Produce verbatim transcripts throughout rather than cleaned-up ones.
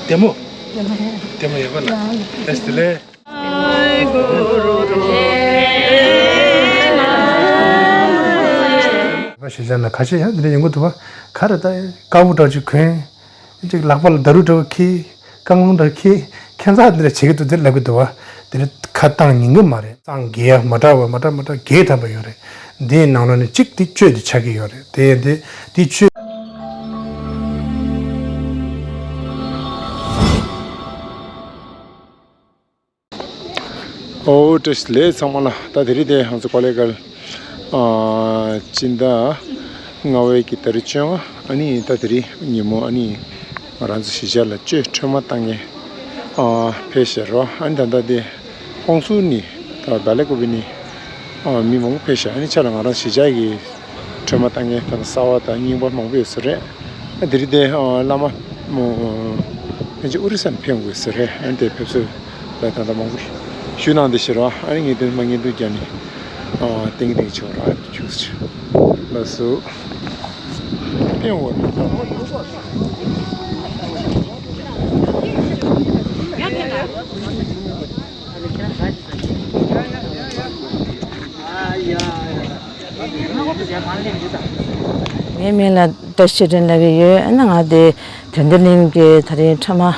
བདེ་མོ། བདེ་མོ་ཡོད་པ་ལ། ལགས་སོ། བདེ་ལེགས། ཞེས་བྱ་ན་ཁ་ཤས་ཡང་འདི་འདྲ་ཡོང་གི་འདུག་བ། ག་རེ་ད་དཀར་པོ་འདྲ་ཅིག་གོན། ཅིག་ལག་པ་ལ་ད་རུ་འདྲ་བོ་འཁྱེར། རྐང་ལུང་འདྲ་འཁྱེར། ཁྱད་མཚར་འདི་འདྲ་བྱེད་ཀྱི་འདུག་འདིར་ལབ་ཀྱི་འདུག་བ། འདིར་ཁ་བཏང་ཉན་གྱི་མ་རེད། གཙང་རྒྱས་མ་འདྲ་བ་མ་འདྲ་མ་འདྲ་བརྒྱད་ཐམ་པ་ཡོད་རེད། འདིའི་ནང་ལོགས་ནས་གཅིག་འདི་གཅོད་འདི་ཆགས་ཀྱི་ཡོད་རེད། དེ་འདི་འདི་གཅོད། ཨོ་བཀྲ་ཤིས་བདེ་ལེགས་ཚང་མ་ལ། ད་དེ་རིང་དེ་ང་ཚོ་ཀོ་ལེ་གལ་ཨ་སྤྱི་ཟླ་ལྔ་པའི་གི་ཏ་རིག་བཅོ་ལྔ། ཨ་ནི་ད་དེ་རིང་ཉིན་མོ་ཨ་ནི་ང་རང་ཚོ་གཞིས་ཆགས་ལ་གཅོད་ཁྲོས་མ་བཏང་མཁན་ཨ་ཕེབས་ཤག་རོ། ཨ་ནི་ད་ལྟ་དེ་ཁོང་ཚོ་ནི་ད་བལ་ལེ་ཀོ་བི་ནི་ཨ་མི་མང་པོ་ཕེབས་ཤག་ཨ་ནི་ཆ་ལ་ང་རང་གཞིས་ཆགས་ཀྱི་ཁྲོས་མ་བཏང་མཁན་ད་ལྟ་གསར་པ་དང་རྙིང་པ་མང་པོ་ཡོད་ས་རེད། ཨ་དེ་རིང་དེ་ཨ་བླ་མ་མོ་ཕན་ཆད་ཨོ་རི་ས་ནས་ཕེབས་དགོས་ས་རེད། ཨ་ནི་དེ་ཕེབས་བསུ་ལ་ད་ལྟ་མང་པོ་ཞུ་གནང་བསྡད་ཤག་རོ། ཨ་ནི་ངས་དོན་མ་ངས་དོན་རྒྱག་ནི་ཨ་ཏིང་ཏིང་ཆོག་ར་ཁྱུག་ཆུ་ལ་སུ། ཕེབས་འོ་ར། ངའི་མིང་ལ་བཀྲ་ཤིས་སྒྲོན་ལབ་ཀྱི་ཡོད། ཨ་ནི་ང་དེ་དོན་ལྡན་གླིང་གི་ད་རིང་ཁྲོས་མ་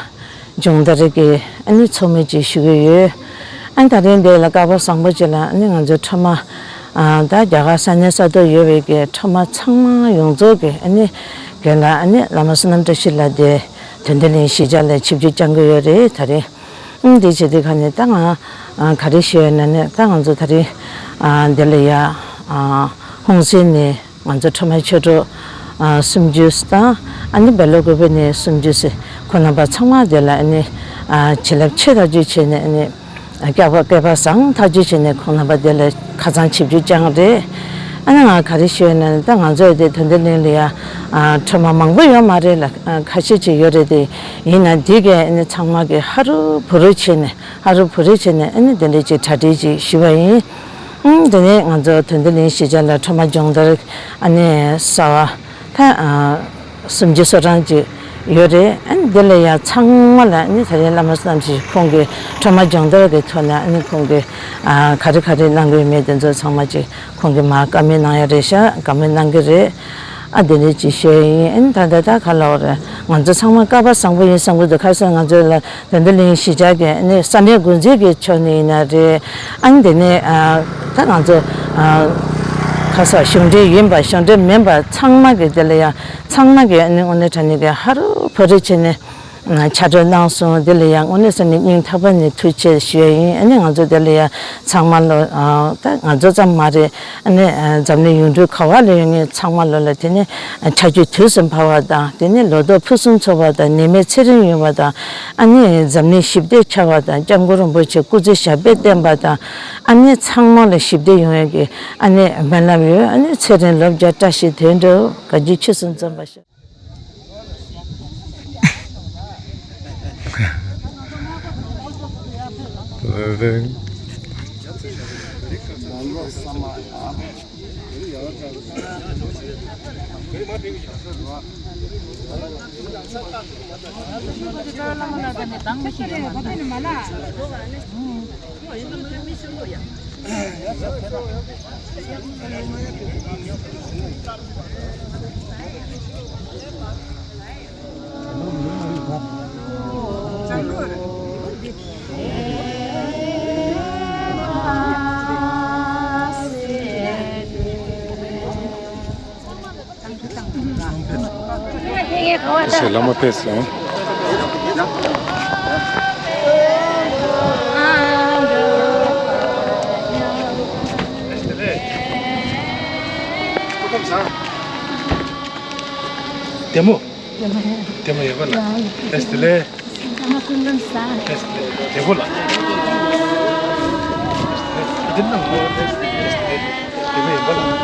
སྦྱོང་བརྡར་གྱི་ཨ་ནི་ཚོགས་མི་ཅིག་ཞུ་གི་ཡོད། ཨ་ནི་ད་རིང་འདི་ལ་སྐལ་པ་བཟང་པོ་ཅིག་ལ་ཨ་ནི་ང་ཚོའི་ཁྲོས་མ་ཨ་ད་རྒྱ་གར་ས་གནས་ས་ཐོག་ཡོད་པའི་གི་ཁྲོས་མ་ཚང་མ་ཡོངས་རྫོགས་ཀྱི་ཨ་ནི་རྒན་ལགས་ཨ་ནི་བླ་མ་བསོད་ནམས་བཀྲ་ཤིས་ལགས་དེ་དོན་ལྡན་གླིང་གཞིས་ཆགས་ལ་ཆིབས་བསྒྱུར་བསྐྱང་གི་ཡོད་རེད་ད་རིང་། ཨང་། དེ་བྱེད་དུས་ཁ་ནས་ད་ང་ཨ་ག་རེ་ཞུ་ཡོད་ན་ནི་ད་ང་ཚོ་ད་རིང་ཨ་འདི་ལ་ཡ་ཨ་ཧུང་སེ་ནས་ང་ཚོ་ཁྲོས་མ་ཆོས་གྲོགས་ཨ་སུམ་ཅུ་དང་ཨ་ནི་བེ་ལོ་ཀོ་བེ་ནས་སུམ་ཅུ་ཟེར་ཁོང་རྣམ་པ་ཚང་མ་དེ་ལ་ཨ་ནི་ཨ་བྱིན་རླབས་ཆེ་ཐག་ཆོད་བྱས་ནས་ཨ་ནི་ཨ་སྐལ་པ་སྐལ་པ་བཟང་ཐག་ཆོད་བྱས་ནས་ཁོང་རྣམ་པ་དེ་ལ་ཁ་ཚང་ཆིབས་བསྒྱུར་བསྐྱངས་རེད། ཨ་ནི་ང་ག་རེ་ཞུ་ཡོད་ན་ནི་ད་ང་ཚོ་དེ་དོན་ལྡན་གླིང་ལ་ཡ་ཨ་ཁྲོས་མ་མང་པོ་ཡོད་མ་རེད་ལ་ཨ་ཁ་ཤས་ཅིག་ཡོད་རེད་དེ་ཡིན་ན་འདི་གས་ཨ་ནི་ཚང་མ་གི་ཧ་རུ་བུ་རུ་བྱས་ནས། ཧ་རུ་བུ་རུ་བྱས་ནས་ཨ་ནི་དེ་འདྲ་ཅིག་གྲ་སྒྲིག་ཅིག་ཞུས་པ་ཡིན། ཨང་། དེ་ནས་ང་ཚོ་དོན་ལྡན་གླིང་གཞིས་ཆགས་ལ་ཁྲོས་མ་སྦྱོང་བརྡར་ཨ་ནི་གསར་པ་ད་ཨ་སུམ་ཅུ་སོ་གྲངས་ཅིག་ཡོད་རེད། ཨ་ནི་དེ་ལ་ཡང་ཚང་མ་ལ་ཨ་ནི་ད་རིང་བླ་མ་བསོད་ནམས་ཞིག་ཁོང་གིས་ཁྲོས་མ་སྦྱོང་བརྡར་གྱི་ཐོག་ནས་ཨ་ནི་ཁོང་གིས་ཨ་ག་རེ་ག་རེ་གནང་གི་ཡོད་མེད་དེ་ཚོ་ཚང་མ་ཅིག་ཁོང་གིས་མར་བཀའ་མོལ་གནང་ཡ་རེད་ཤག་བཀའ་མོལ་གནང་གི་རེད། ཨ་དེ་འདྲ་ཅིག་ཞུས་ཡིན། ཨ་ནི་ད་ལྟ་ད་ག་ལབ་རེད། ང་ཚོ་ཚང་མ་སྐལ་པ་བཟང་པོ་ཡིན་བསམ་གྱི་འདུག་ཁ་སང་ང་ཚོ་ལ་དོན་ལྡན་གླིང་གཞིས་ཆགས་ཀྱི་ཨ་ནི་ས་གནས་འགོ་འཛིན་གྱི་ཕྱོགས་ནས་ཡིན་ན་རེད། ཨ་ནི་དེ་ནས་ཨ་ད་ང་ཚོ་ཨ་ཁ་སང་གཞུང་འབྲེལ་ཡིན་པ་གཞུང་འབྲེལ་མིན་པ་ཚང་མ་གི་དེ་ལ་ཡང་ཚང་མ་གི་ཨ་ནི་དངོས་གནས་དྲང་གནས་ཀྱི་ཧ་རུ་བུ་རུ་བྱས་ནས། ཕྱག་སྦྲེལ་གནང་སོང་། དེ་ལ་ཡང་དངོས་གནས་ཟེར་ནས་སྙིང་ཐག་པ་ནས་ཐུགས་རྗེ་ཆེ་ཞུ་ཡ་ཡིན། ཨ་ནི་ང་ཚོ་དེ་ལ་ཡང་ཚང་མ་ལོ་ཨ་ད་ང་ཚོ་ཙམ་མ་རེད། ཨ་ནི་ཨ་འཛམ་གླིང་ཡུལ་གྲུ་ག་བ་ལ་ཡོད་མཁན་ཚང་མ་ལོ་ལ་དེ་ནས་ཨ་ཆར་ཆུ་དུས་སུ་འཕར་བ་དང་དེ་ནས་ལོ་ཏོག་ཕུན་སུམ་ཚོགས་པ་དང་ནད་མེད་ཚེ་རིང་ཡོང་བ་དང་ཨ་ནི་འཛམ་གླིང་ཞི་བདེ་འཆར་བ་དང་སྐྱབས་མགོན་རིན་པོ་ཆེ་སྐུ་ཚེ་ཞབས་པད་བརྟན་པ་དང་ཨ་ནི་ཚང་མ་ལ་ཞི་བདེ་ཡོང་ཡ་གི་ཨ་ནི་སྨོན་ལམ་ཡོད། ཨ་ནི་ཚེ་རིང་ལོ་བརྒྱ་བཀྲ་ཤིས་དོན་འགྲུབ། དགའ་སྐྱིད་ཕྱི་གསུམ་འཛོམས་པ་ཤོག་ཞེས་བླ་མ་ཕེབས་སོང་། བདེ་མོ། བདེ་མོ་ཡོད་པ་ལ། བདེ་ལེགས། བདེ་པོ་ལ། བདེ་མོ་ཡོད་པ་ལ།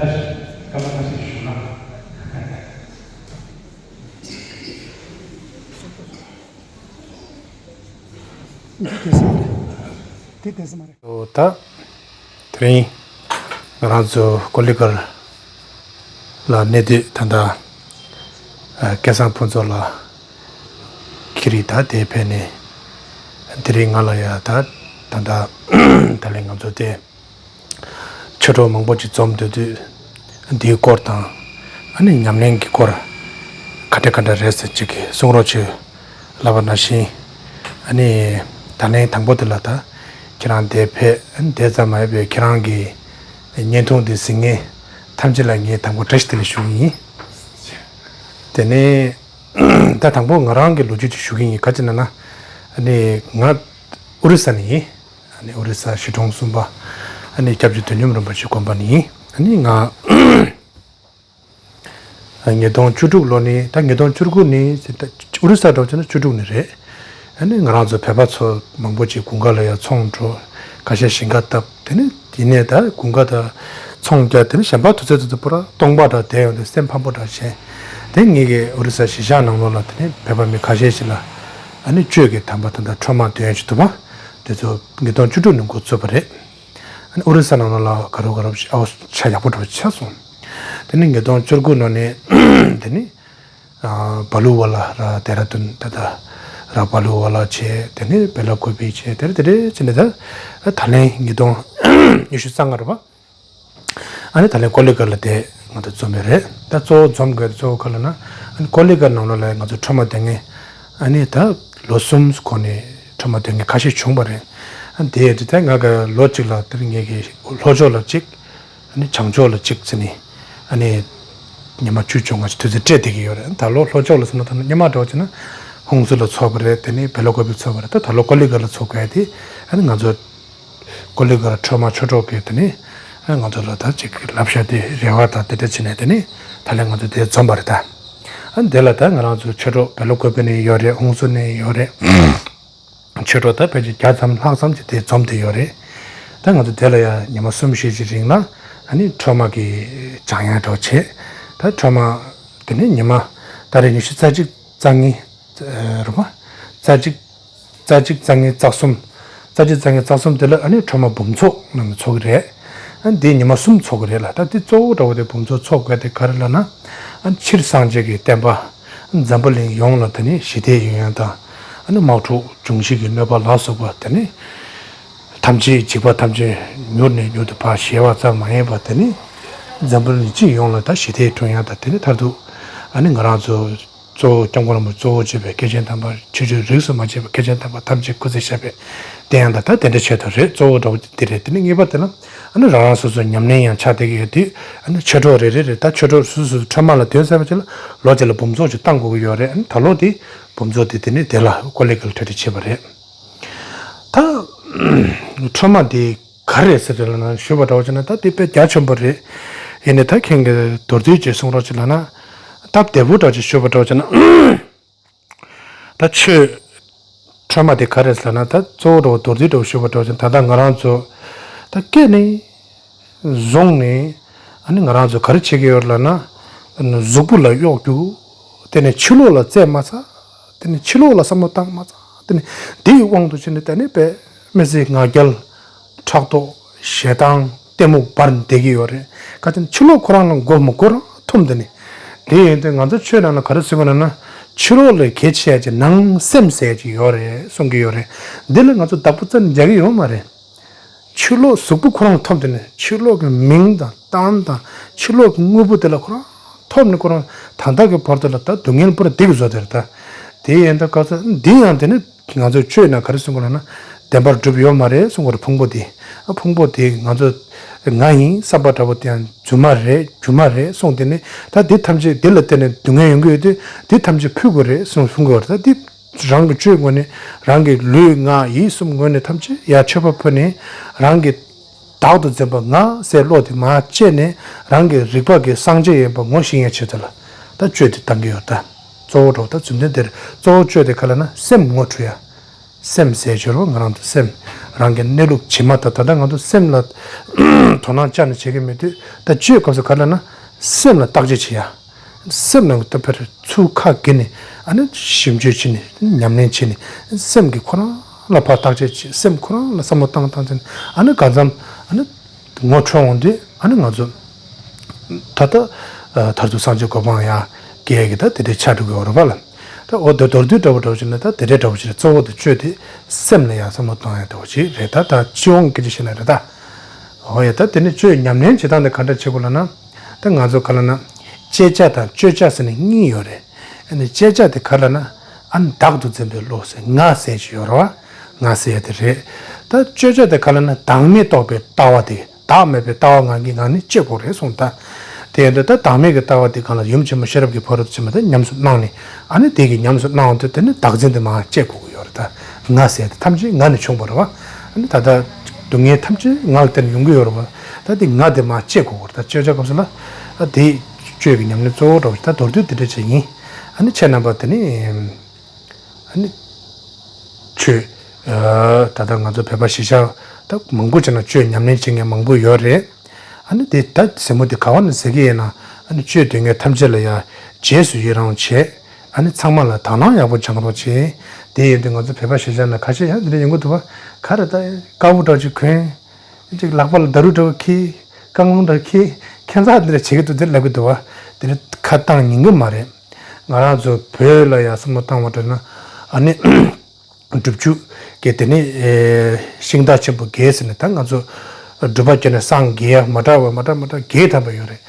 ད་སྐར་མ་ཁ་ཤས་ཞུ་ན། འདི་བསྡད་ས་མ་རེད། འདི་བསྡད་ས་མ་རེད། ད་དེ་རིང་ང་རང་ཚོ་ཀོ་ལི་གྷལ་ལ་གནས་སྡོད་ད་ལྟ་སྐལ་བཟང་ཕུན་ཚོགས་ལགས་ཁྱེད་རིག་ད་དེ་ཕེབས་ནས་དེ་རིང་ང་ལ་ཡ་ད་ད་ལྟ་ད་ལན་ང་ཚོ་དེ། ཆོས་གྲོགས་མང་པོ་ཅིག་འཛོམས་སྡོད་དུས་འདིའི་སྐོར་དང་ཨ་ནི་ཉམས་ལེན་གྱི་སྐོར་ག་འདྲ་ག་འདྲ་རེད་ཟེར་ཅིག་གསུང་རོགས་བྱོས་ལབ་པ་ནང་བཞིན། ཨ་ནི་ད་ལན་དང་པོ་དེ་ལ་ད་ཁྱེད་རང་འདིར་ཕེབས། ཨ་ནི་དེ་ཙམ་མ་ཡིན་པའི་ཁྱེད་རང་གི་བརྙན་ཐུང་འདི་གཟིགས་མཁན་ཐམས་ཅད་ལ་ངས་དང་པོ་བཀྲ་ཤིས་བདེ་ལེགས་ཞུ་གི་ཡིན། དེ་ནས་ད་དང་པོ་ང་རང་གི་ལོ་རྒྱུས་ཅིག་ཞུ་གི་ཡིན། ག་ཅི་ན་ན་ཨ་ནི་ང་ཨོ་རི་ས་ནས་ཡིན། ཨ་ནི་ཨོ་རི་ས་གཞིས་གྲོང་གསུམ་པ། ཨ་ནི་སྐྱབས་རྗེ་དོན་གཉེར་རིན་པོ་ཆེའི་དགོན་པ་ནས་ཡིན། ཨ་ནི་ང་ཉིས་སྟོང་བཅུ་དྲུག་ལོ་ནས་ད་ཉིས་སྟོང་བཅུ་དགུ་ནས་ཨོ་རི་ས་འགྲོ་བྱས་ན་བཅུ་དྲུག་ནས་རེད། ཨ་ནི་ང་རང་ཚོ་བོད་པ་ཚོ་མང་པོ་ཅིག་དགུན་ཁ་ལ་ཡང་ཚོང་འགྲོ། ཁ་ཤས་ཞིང་ཁ་བཏབ། དེ་ནས་དེ་ནས་ད་དགུན་ཁ་ད་ཚོང་རྒྱག། དེ་ནས་གཞན་པ་དུས་ཚོད་དུས་ཚོད་པུ་ར་སྟོང་པ་འདྲ་བསྡད་ཡོང་དུས་སེམས་ཕམ་པོ་འདྲ་བྱས། དེ་ངེད་ཀྱི་ཨོ་རི་ས་གཞིས་ཆགས་ནང་ལོགས་ལ་དེ་ནས་བོད་པ་མི་ཁ་ཤས་ཤིག་ལ་ཨ་ནི་གཅོད་ཀྱི་དམ་པ་དེ་འདྲ་ཁྲོས་མ་འདོན་བྱེད་ཐུབ་པ་དེ་ཚོ་ཉིས་སྟོང་བཅུ་དྲུག་ནས་འགོ་ཚུགས་པ་རེད། ཨ་ནི་ཨོ་རི་ས་ནང་ལོགས་ལ་ག་རུ་ག་རུ་ཨའོ་ཆ་ཡག་པོ་འདྲ་བོ་ཆགས་སོང་། དེ་ནས་ཉིས་སྟོང་བཅུ་དགུ་ནང་ནས་དེ་ནས་ཨ་བ་ལུ་ཝ་ལ་ར་ལྡེ་ར་ལྡུན་ད་ལྟ་ར་བ་ལུ་ཝ་ལ་བྱས། དེ་ནས་བེ་ལ་ཀོ་བི་བྱས། དེ་རེད་དེ་རེད་བྱས་ནས་ད་ད་ལན་ཉིས་སྟོང་ཉི་ཤུ་རྩ་ལྔ་རེད་པ། ཨ་ནི་ད་ལན་ཀོ་ལི་གྷལ་ལ་དེ་ང་ཚོ་འཛོམས་ཡོད་རེད། ད་གཙོ་བོ་འཛོམས་དགོས་གཙོ་བོ་ག་ལ་ན་ཨ་ནི་ཀོ་ལི་གྷལ་ནང་ལོགས་ལ་ང་ཚོ་ཁྲོས་མ་འདོན་མཁན་ཨ་ནི་ད་ལོ་གསུམ་གོང་ནས་ཁྲོས་མ་འདོན་མཁན་ཁ་ཤས་བྱུང་བ་རེད། ཨ་ནི་དེ་ཡོད་དུས་ད་ང་གི་ལོ་གཅིག་ལ་དེར་ངེད་ཀྱི་ལྷོ་ཕྱོགས་ལ་གཅིག་ཨ་ནི་བྱང་ཕྱོགས་ལ་གཅིག་ཟེར་ནས་ཨ་ནི་ཉི་མ་བཅུ་བཅོ་ལྔ་ཞིག་དུས་ཚོད་སྤྲད་བསྡད་ཀྱི་ཡོད་རེད། ད་ལོ་ལྷོ་ཕྱོགས་ལ་སོང་ན་ད་སྔོན་མ་འདྲ་བོ་བྱས་ན་ཧུང་སུར་ལ་ཚོགས་པ་རེད། དེ་ནས་བེ་ལ་ཀོ་བི་ཚོགས་པ་རེད། ད་ད་ལོ་ཀོ་ལི་གྷལ་ལ་ཚོགས་དགོས་ཡ་དེ་ཨ་ནི་ང་ཚོ་ཀོ་ལི་གྷལ་ཁྲོས་མ་ཆོས་གྲོགས་ཀྱི་དེ་ནས་ཨ་ང་ཚོ་ལ་ད་ཅིག་བསླབ་བྱ་དེ་རེ་བ་དང་དེ་འདྲ་བྱས་ནས་དེ་ནས་ད་ལན་ང་ཚོ་དེ་འཛོམས་པ་རེད་ད། ཨ་འདི་ལ་ད་ང་རང་ཚོ་ཆོས་གྲོགས་བེ་ལ་ཀོ་བི་ནས་ཡོད་རེད། ཧུང་སུར་ནས་ཡོད་རེད། ཆོས་གྲོགས་ད་ཕལ་ཆེར་བརྒྱ་ཙམ་ལྷག་ཙམ་ཅིག་དེ་འཛོམས་བསྡད་ཡོད་རེད། ད་ང་ཚོ་དེ་ལ་ཡང་ཉི་མ་གསུམ་བཞི་ཅིག་རིང་ལ་ཨ་ནི་ཁྲོས་མ་གི་སྦྱང་ཡ་འདྲ་བོ་བྱས། ད་ཁྲོས་མ་དེ་ནས་ཉི་མ་ཏ་རིག་ཉི་ཤུ་རྩ་གཅིག་རྩ་གཉིས་རེད་པ། རྩ་གཅིག་རྩ་གཅིག་རྩ་གཉིས་རྩ་གསུམ། རྩ་གཅིག་རྩ་གཉིས་རྩ་གསུམ་དེ་ལ་ཨ་ནི་ཁྲོས་མ་འབུམ་ཚོགས་ནང་ཚོགས་ཀྱི་རེད། ཨ་ནི་དེ་ཉི་མ་གསུམ་ཚོགས་ཀྱི་རེད་ལ། ད་དེ་གཙོ་བོ་འདྲ་བོ་དེ་འབུམ་ཚོགས་ཚོགས་དགོས་དེ་ག་རེ་ལབ་ན། ཨ་ནི་ཕྱིར་སངས་རྒྱས་ཀྱི་བསྟན་པ་འཛམ་བུ་གླིང་ཡོངས་ལ་དེ་ནི་ཞི་བདེ་ཡོང་ཡ་དང་། ཨ་ནི་དམག་འཁྲུག་འབྱུང་བཞི་གི་གནོད་པ་ལ་སོགས་པ་དེ་ནི་ཐམས་ཅད་འཇིགས་པ་ཐམས་ཅད་མྱུར་ནས་མྱུར་དུ་བར་ཞི་བ་ཙམ་མ་ཡིན་པར་དེ་ནི་འཛམ་བུ་གླིང་སྤྱི་ཡོངས་ལ་ད་ཞི་བདེ་བསྐྲུན་ཡ་དང་། དེ་ནི་མཐར་ཐུག་ཨ་ནི་ང་རང་ཚོ་གཙོ་བོ་སྐྱབས་མགོན་རིན་པོ་གཙོ་བོ་བྱས་པའི་སྐྱེས་ཆེན་དམ་པ་ཆོས་སྤྱོད་རིས་སུ་མ་ཆད་པའི་སྐྱེས་ཆེན་དམ་པ་ཐམས་ཅད་སྐུ་ཚེ་ཞབས་པད་བརྟན་ཡང་དང་ད་དེ་འདྲ་ཆེད་དུ་རེད། གཙོ་བོ་འདྲ་བོ་འདི་རེད། དེ་ནས་གཉིས་པ་དེ་ལ་ཨ་ནི་རང་རང་སོ་སོ་ཉམས་ལེན་ཡང་ཆགས་བསྡད་ཀྱི་ཡོད་དུས། ཨ་ནི་ཆོས་གྲོགས་རེ་རེ་རེ་ད་ཆོས་གྲོགས་སོ་སོ་སོ་ཁྲོས་མ་ལ་འདོན་ཚར་བ་ཅིག་ལ་ལོ་གཅིག་ལ་འབུམ་ཚོགས་ཅིག་བཏང་དགོས་ཀྱི་ཡོད་རེད། ཨ་ནི་ད་ལོ་དེ་འབུམ་ཚོགས་དེ་དེ་ནས་དེ་ལ་ཀོ་ལི་གྷལ་ལ་གྲ་སྒྲིག་བྱས་པ་རེད། ད་ཁྲོས་མ་དེ་ག་རེ་རེད་ཟེར་ལབ་ན་ཞུས་པ་འདྲ་བོ་བྱས་ན་ད་དེ་དཔེ་རྒྱ་ཆེན་པོ་རེད། ཡིན་ནའི་ད་ཁྱེད་ཀྱིས་མདོར་བསྡུས་ཅིག་གསུང་རོགས་ཅིག་ལབ་ན། སྟབས་བདེ་པོ་འདྲ་ཅིག་ཞུས་པ་འདྲ་ཅིག་ན། ད་ཆོས་ཁྲོས་མ་དེ་ག་རེ་ཟེར་ན། ད་གཙོ་བོ་འདྲ་བོ་མདོར་བསྡུས་འདྲ་བོ་ཞུས་པ་འདྲ་ཅིག་ན། ད་ལྟ་ང་རང་ཚོ་ད་སྐྱེས་ནས་བཟུང་ནས་ཨ་ནི་ང་རང་ཚོ་ག་རེ་བྱེད་ཀྱི་ཡོད་ལབ་ན། གཟུགས་པོ་ལ་གཡོག་རྒྱུ། དེ་ནས་ཕྱི་ལོགས་ལ་བཙལ་མ་ཚར། དེ་ནས་ཕྱི་ལོགས་ལ་བསམ་བློ་བཏང་མ་ཚར། དེ་ནས་དེའི་དབང་དུ་བྱས་ནས་དེ་ནས་དཔེ་མི་སྲིད་ང་རྒྱལ། ཕྲག་དོག་ཞེ་སྡང་གཏི་མུག་འབར་བསྡད་ཀྱི་ཡོད་རེད། ག་ཅི་ན་ཕྱི་ལོགས་ཁོ་རང་ལ་མགོ་མ་མགོ་རང་འཐོམས་དེ་ནས། དེ་ཡིན་དུས་ང་ཚོ་ཆོས་ནང་ལ་ག་རེ་གསུངས་པ་ན་ན། ཕྱི་ལོགས་ལས་གལ་ཆེ་ཡ་ཅིག་ནང་སེམས་ཟེར་ཡ་ཅིག་ཡོད་རེད་གསུང་གི་ཡོད་རེད། འདི་ལ་ང་ཚོ་བདག་པོ་རྩ་ནས་རྒྱག་གི་ཡོད་མ་རེད། ཕྱི་ལོགས་གཟུགས་པོ་ཁོ་རང་འཐོམས་དེ་ནས་ཕྱི་ལོགས་ཀྱི་མིང་དང་གཏམ་དང་ཕྱི་ལོགས་ཀྱི་དངོས་པོ་དེ་ལ་ཁོ་རང་འཐོམས་ནས་ཁོ་རང་ད་ལྟ་གི་བར་དུ་ལ་ད་སྡུག་བསྔལ་པོ་ར་སྡུག་བཟོ་དེ་རེད་ད། དེ་ཡིན་དུས་ག་ཚོད་འདི་ཡང་དེ་ནི། ང་ཚོས་ཆོས་ནང་ག་རེ་གསུང་གི་ལབ་ན། བདེན་པར་གྲུབ་ཡོད་མ་རེད་གསུང་གི་རེད། ཕུང་པོ་དེ། ཨ་ཕུང་པོ་དེ་ང་ཚོ་ང་ཡིན་བསམ་པ་འདྲ་པོ་དེ་ཡང་རྫུན་མ་རེད། སྒྱུ་མ་རེད་གསུངས་དེ་ནི། ད་འདི་ཐམས་ཅད་འདི་ལ་བརྟེན་ནས་སྡུག་བསྔལ་ཡོང་གི་ཡོད་དུས་འདི་ཐམས་ཅད་ཕུད་དགོས་རེད་གསུངས་གསུང་གི་ཡོད་རེད། ད་འདི་རང་གི་སྤྱོད་ངོས་ནས། རང་གི་ལུས་ངག་ཡིད་གསུམ་ངོས་ནས་ཐམས་ཅད་ཡར་མཆོད་པ་ཕུལ་ནས། རང་གི་བདག་ཏུ་འཛིན་པ་ང་ཟེར་བློ་དེ་མར་བཅད་ནས། རང་གི་རིག་པ་གི་སངས་རྒྱས་ཡིན་པ་ངོ་ཤེས་ཡ་ཆེད་དུ་ལ་ད་སྤྱོད་དེ་བཏང་གི་ཡོད་ད། གཙོ་བོ་འགྲོ་ད་རྫུན་ལྡན་དེར་གཙོ་བོ་སྤྱོད་དེ་ག་ལ་ན་སེམས་ངོ་འཕྲོད་ཡ། སེམས་ཟེར་སྦྱོར་བ་ང་རང་ཚོ་སེམས། རང་གི་གནས་ལུགས་ཇི་མ་ད་ད་ལྟ་ང་ཚོ་སེམས་ལ་དོ་སྣང་བཅངས་ནས་བྱེད་ཀྱི་མེད་དུས། ད་སྤྱོད་སྐབས་སུ་ག་ལ་ན་སེམས་ལ་བརྟག་དཔྱད་བྱེད་ཡ། སེམས་ནང་གི་ལྟ་བར་ཚུར་ཁ་གྱེས་ནས་ཨ་ནི་ཞིབ་འཇུག་བྱས་ནས་ཉམས་ལེན་བྱས་ནས། སེམས་ཀྱི་ཁོ་རང་ལ་ཕར་བརྟག་དཔྱད་བྱས། སེམས་ཁོ་རང་ལ་བསམ་བློ་བཏང་བཏང་བྱས་ནས་ཨ་ནི་གང་འཚམ་ཨ་ནི་ངོ་འཕྲོད་འོང་དུས་ཨ་ནི་ང་ཚོ་ད་ལྟ་མཐར་ཐུག་སངས་རྒྱས་གོ་འཕང་ཡང་རྒྱལ་གྱི་ད་དེ་འདྲའི་ཆ་འགྲོ་གི་ཡོད་རེད་པ་ལ། ད་འོ་དེ་མདོར་བསྡུས་འདྲ་པོ་འདྲ་པོ་བྱས་ན་ད་དེ་འདྲའི་འདྲ་པོ་བྱས་ནས་གཙོ་བོ་དེ་སྤྱོད་དེ་སེམས་ལ་ཡང་བསམ་བློ་གཏོང་ཡ་འདྲ་པོ་ཅིག་རེད། ད་ད་སྤྱི་ཡོངས་སྐད་ཆ་བཤད་ན་རེད་ད། འོ་ཡ། ད་དེ་ནས་སྤྱོད་ཉམས་ལེན་བྱེད་སྟངས་དེ་ག་འདྲ་བྱེད་དགོས་ལབ་ན། ད་ང་ཚོ་ག་ལ་ན། བཅད་བྱ་དང་གཅོད་བྱ་ཟེར་ནས་གཉིས་ཡོད་རེད། ཨ་ནི་བཅད་བྱ་དེ་ག་ལ་ན། ཨ་ནི་བདག་ཏུ་འཛིན་པའི་བློ་ཟེར་ང་ཟེར་ཞིག་ཡོད་རེད་བ། ང་ཟེར་ཡ་དེ་རེད། ད་གཅོད་བྱ་དེ་ག་ལ་ན་བདག་མེད་རྟོགས་པའི་ལྟ་བ་དེ། བདག་མེད་པའི་ལྟ་བ་ངང་གིས་ངང་ནས་བཅད་དགོས་རེད་གསུངས་ད། དེ་ཡིན་དུས་ད་བདག་མེད་ཀྱི་ལྟ་བ་དེ་གང་ལ་ཡུམ་ཆེན་མོ་ཤེས་རབ་ཀྱི་ཕ་རོལ་ཏུ་ཕྱིན་པ་དེ་ཉམས་སུ་བླངས་ནས། ཨ་ནི་དེ་གི་ཉམས་སུ་བླངས་དུས་དེ་ནི་བདག་འཛིན་དེ་མར་བཅད་དགོས་ཀྱི་ཡོད་རེད་ད། ང་ཟེར་དེ་ཐམས་ཅད་ང་ནས་བྱུང་བ་རེད་བ། ཨ་ནི་ད་ལྟ་སྡུག་བསྔལ་ཐམས་ཅད་ང་ལ་བརྟེན་ནས་ཡོང་གི་ཡོད་རེད་བ། ད་དེ་ང་དེ་མར་བཅད་དགོས་ཀྱི་རེད་ད། བཅད་བྱ་སྐབས་སུ་ལ། ཨ་དེ་གཅོད་ཀྱི་ཉམས་ལེན་གཙོ་བོ་འདྲ་བོ་ཞིག་ད་མདོར་བསྡུས་དེ་འདྲ་ཅིག་ཡིན། ཨ་ནི་ཁྱེད་རྣམ་པ་དེ་ནི། ཨ་ནི། ཆོས། ཨ་ད་ལྟ་ང་ཚོ་བོད་པ་གཞིས་ཆགས་ད་མང་པོ་ཅིག་ན་ཆོས་ཉམས་ལེན་བྱེད་མཁན་མང་པོ་ཡོད་རེད། ཨ་ནི་དེ་ད་ཟེ་མོ་དེ་ག་བ་ནས་ཟེར་གི་ཡིན་ན། ཨ་ནི་ཆོས་འདོན་མཁན་ཐམས་ཅད་ལ་ཡང་རྗེས་སུ་ཡི་རང་བྱེད། ཨ་ནི་ཚང་མ་ལ་དག་སྣང་ཡག་པོ་སྦྱང་རོགས་བྱེད། དེ་ཡིན་དུས་ང་ཚོ་བོད་པ་གཞིས་ཆགས་ན་ཁ་ཤས་ཡང་འདི་འདྲ་ཡོང་གི་འདུག་བ། ག་རེ་ད་དཀར་པོ་འདྲ་ཅིག་གོན། ཅིག་ལག་པ་ལ་ད་རུ་འདྲ་བོ་འཁྱེར། རྐང་ལུང་འདྲ་འཁྱེར། ཁྱད་མཚར་འདི་འདྲ་བྱེད་ཀྱི་འདུག་འདི་ལབ་ཀྱི་འདུག་བ། དེ་འདྲ་ཁ་བཏང་ཉན་གི་མ་རེད། ང་རང་ཚོ་བོད་ལ་ཡ་བསམ་བློ་བཏང་བ་འདྲ་ན། ཨ་ནི། སྒྲུབ་བཅུག་གི་དེ་ནི་ཨེ་ཤིང་རྟ་ཆེན་པོ་བརྒྱད་ཟེར་ནས་ད་ང་ཚོ་སྒྲུབ་པ་བསྐྱེད་ནས་སངས་རྒྱས་མ་འདྲ་བ་མ་འདྲ་མ་འདྲ་བརྒྱད་ཐམ་པ་ཡོད་རེད།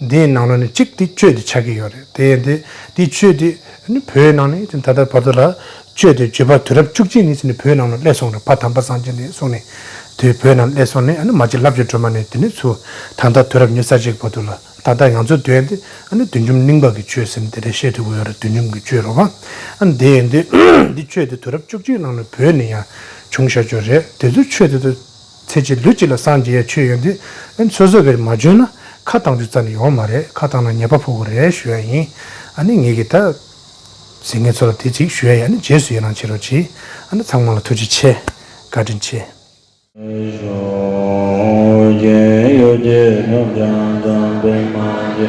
འདིའི་ནང་ལོགས་ནས་གཅིག་དེ་གཅོད་དེ་ཆགས་ཀྱི་ཡོད་རེད། དེ་ཡིན་དེ་དེ་གཅོད་དེ་ནི་བོད་ནང་ནས་ད་ལྟ་བར་དུ་ལ་གཅོད་དེ་བརྗོད་པ་དུས་རབས་བཅུ་གཅིག་ནས་ཟེར་ནས་བོད་ནང་ལ་སླེབས་སོང་རེད། ཕ་དམ་པ་སངས་རྒྱས་ནས་གསུངས་ནས་དེ་བོད་ནང་སླེབས་སོང་ནས། ཨ་ནི་མ་གཅིག་ལབ་ཀྱི་སྒྲོལ་མ་ནས་དེ་ནས་ཚུར་ད་ལྟ་དུས་རབས་ཉི་ཤུ་རྩ་གཅིག་བར་དུ་ལ། ད་ལྟ་ང་ཚོ་འདོན་དེ་ཨ་ནི་བདུད་འཇོམས་གླིང་པ་གི་ཆོས་ཟེར་ནས་དེ་འདྲ་བཤད་ཐུབ་ཀྱི་ཡོད་རེད། བདུད་འཇོམས་ཀྱི་ཆོས་རེད་བ། ཨ་ནི་དེ་ཡིན་དུས་འདི་ཆོས་དེ་དུས་རབས་བཅུ་གཅིག་ནང་ལ་བོད་ནས་ཡང་བྱུང་བཞག་ཆོས་རེད། དེ་ཚོ་ཆོས་དེ་ཚོ་ཚེ་གཅིག་ལུས་གཅིག་ལ་སངས་རྒྱས་ཡ་ཆོས་ཡོད་དུས། ཨ་ནི་སོ་སོ་གིས་མ་འཇོན་ན་ཁ་བཏང་རྒྱུ་རྩ་ནས་ཡོང་མ་རེད། ཁ་བཏང་ན་ཉེས་པ་ཕོག་གི་རེད་ཞུ་ཡ་ཡིན། ཨ་ནི་ངེད་ཀྱིས་ད་ཟིན་ངེས་ཚོ་ལ་དེ་གཅིག་ཞུ་ཡ་ཡིན། ཨ་ནི་རྗེས་སུ་ཡི་རང་བྱེད་རོགས་གྱིས། ཨ་ནི་ཚང་མ་ལ་ཐུགས་རྗེ་ཆེ། བཀའ་དྲིན་ཆེ། ཡོ་གྱད་ནུབ་བྱང་དང་པདྨ་གྱི་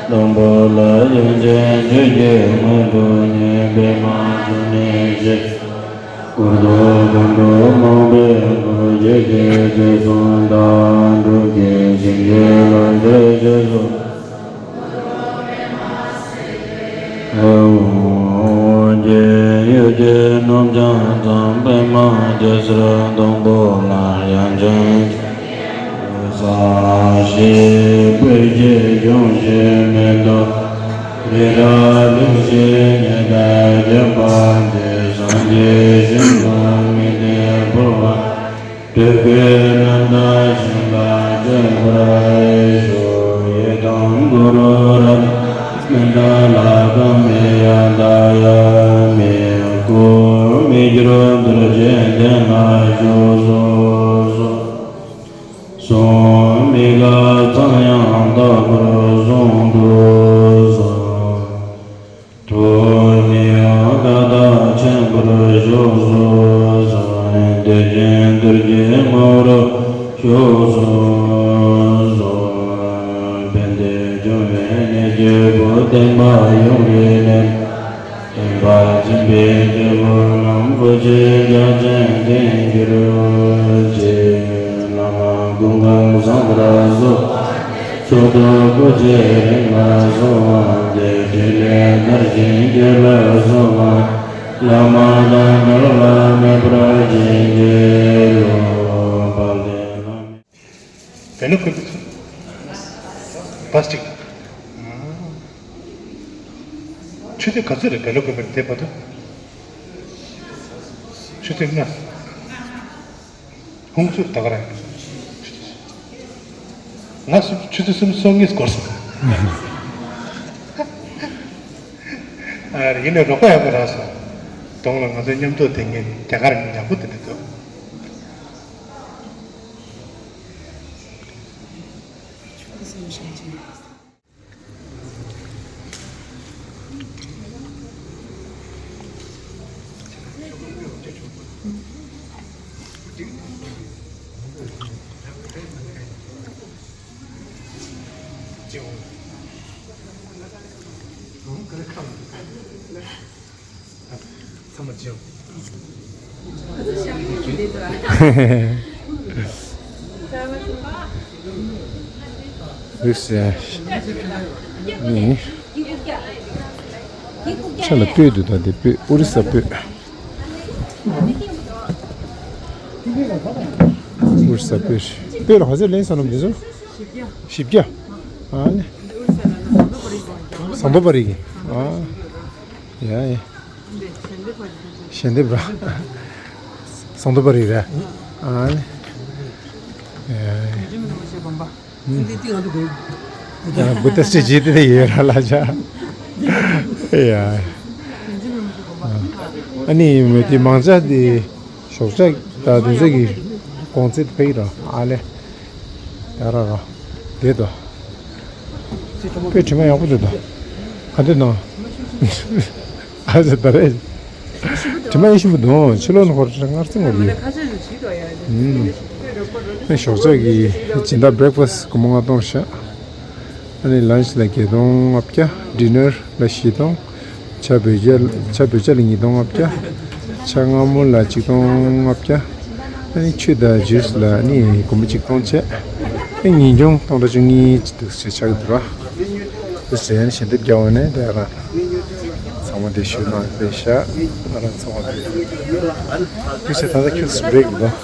སྡོང་པོ་ལ། ཡོ་གྱད་ཆོས་ཀྱི་མངོན་དུ་ཉིད་པདྨ་འབྱུང་གནས་ཞེས། འཁོར་དུ་སྒོམ་དུ་རྨོངས་པའི་སྒོ་འབྱེད་ཀྱི་རྗེས་སུ་བདག་འགྲོ་གི་བྱིན་གྱིས་རློབ་སྟེ་རྗེས་སུ། ཡོ་གྱད་ནུབ་བྱང་དང་པདྨ་གྱི་སེར་སྡོང་པོ་ལ། ཡང་ཅིན་ས་གཞི་སྤོས་ཀྱི་འཇོམས་བྱེད་མེ་ཏོག་རི་རབ་གླིང་བཞི་ཉི་ཟླས་བརྒྱན་པ་འདི། སངས་རྒྱས་ཞིང་དུ་དམིགས་ཏེ་འཕོ་བ། སྤྲུལ་སྐུའི་རྣམ་ཐར་ཤིང་རྟ་བཅས་པར་ཤོག། ཡི་དམ་གུ་རུ་རཏྣ་མི་ཏྲ་ལ་ཀ་མི་ཡ་ཏ་ཡ་མི། སྐུ་མི་འགྱུར་རྡོ་རྗེ་གདན་ལ་བཞུགས་སུ་གསོལ། གསུང་མི་འགག་ཚངས་དབྱངས་ལྟ་བུར་གསུང་དུ་གསོལ། སྐུ་ཆེན་རྒྱལ་ཆེན་བསྟན་འགྱུར་ཆེ། བླ་མ་སྐུ་ཁམས་བཟང་པོར་གསོལ། ཚོགས་གཙོ་སྐུ་ཆེན་རིམ་པར་སོང་བ་དེ། ཕྲིན་ལས་མཐར་ཕྱིན་རྒྱས་པར་སོང་བ། བླ་མ་དང་འབྲལ་བ་མེད་པར་བྱིན་གྱིས་རློབས། དཔལ་ལྡན་བླ་མའི། བེ་ལོ་ཀུ་པི་ཚོ། བ་སི་ཊིག་ཆུ་ཚོད་ག་ཚོད་རེད། བེ་ལོ་ཀུ་པི་དེ་བར་དུ། ཆུ་ཚོད་ལྔ། ཁོང་ཚོས་ད་ག་རང་། ང་ཆུ་ཚོད་སུམ་ཅུ་སོ་གཉིས་འགོར་སོང་། ཨ། ཡིན་ནའི་རོགས་པ་ཡག་པོ་རག་སོང་། གདོང་ལ་ང་ཚོའི་མཉམ་དུ་བསྡད་མཁན་རྒྱ་གར་མི་ཡག་པོ་དེ་འདྲ་འདུག་ཚང་མ་བྱེད། རིགས་ཟེར་ནི། ཆ་ལ་སྤོས་འདུག་ད་དེ་སྤོས། ཨོ་རི་ས་སྤོས། ཨོ་རི་ས་སྤོས། སྤོས་ལ་ག་ཚོད་ལེན་ས་ནམ་འདི་ཚོ། བཞི་བརྒྱ། ཨ་ནི། ཟངས་མདོག་དཔལ་རི་གི། ཨ། ཡ་ཡ། ཞལ་འདེབས་ར། ཟངས་མདོག་དཔལ་རི་ར། ཨ་ནི། ཡ་ཡ། ཡ། བུ་ཏ་སི་ཇི་དེ་ཡོད་ར་ལ་ཆ། ཡ། ཨ་ནི་མི་དེ་མང་ཆ་དེ། ཞོགས་ཇ་དང་དེ་ཚོ་གི་གོང་ཚད་ཕེག་ར། ཨ་ལེ། ཡ་ར་ར། དེ་དོ། དཔེ་དྲི་མ་ཡག་པོ་འདུག་ད། ག་འདྲ་ནང་། ཨ་ཙི་ད་རེད། དྲི་མ་ཡེ་ཞིམ་པོ་འདུག་ཕྱི་ལོགས་ནས་ཧོར་སྔར་རྩིས་ངོ་ཡིན། ཨ་ཞོགས་ཇ་གི་སྦྱིན་བདག་བྷི་རེག་ཕ་སི་སྒོར་མོ་ལྔ་སྟོང་བཞག་ཨ་ནི་ལན་ཆི་ལ་བརྒྱད་སྟོང་ལྔ་བརྒྱ། ཌི་ནར་ལ་བཞི་སྟོང་། ཇ་བོད་ཇ། ཇ་བོད་ཇ་ལ་ཉིས་སྟོང་ལྔ་བརྒྱ། ཇ་མངར་མོ་ལ་ཆིག་སྟོང་ལྔ་བརྒྱ། ཨ་ནི་ཆུ་དང་ཇུས་ལ་ནི་སྒོར་མོ་ཆིག་སྟོང་བྱས། ཨ་ཉིན་གུང་སྟོང་ཕྲག་བཅུ་གཉིས་ཅིག་འདུག་ཟེར་ཆགས་ཀྱི་འདུག་ར། དེ་ཟེར་ནས་ཞལ་འདེབས་རྒྱག་པ་ནས་དེ་རང་ཚང་མ་དེ་ཞུ་གནང་དེ་བཞག་ང་རང་ཚང་མ་དེ། དེ་ཟེར་ད་ལྟ་ཁྱོད་སུ་བྲེག་འདུག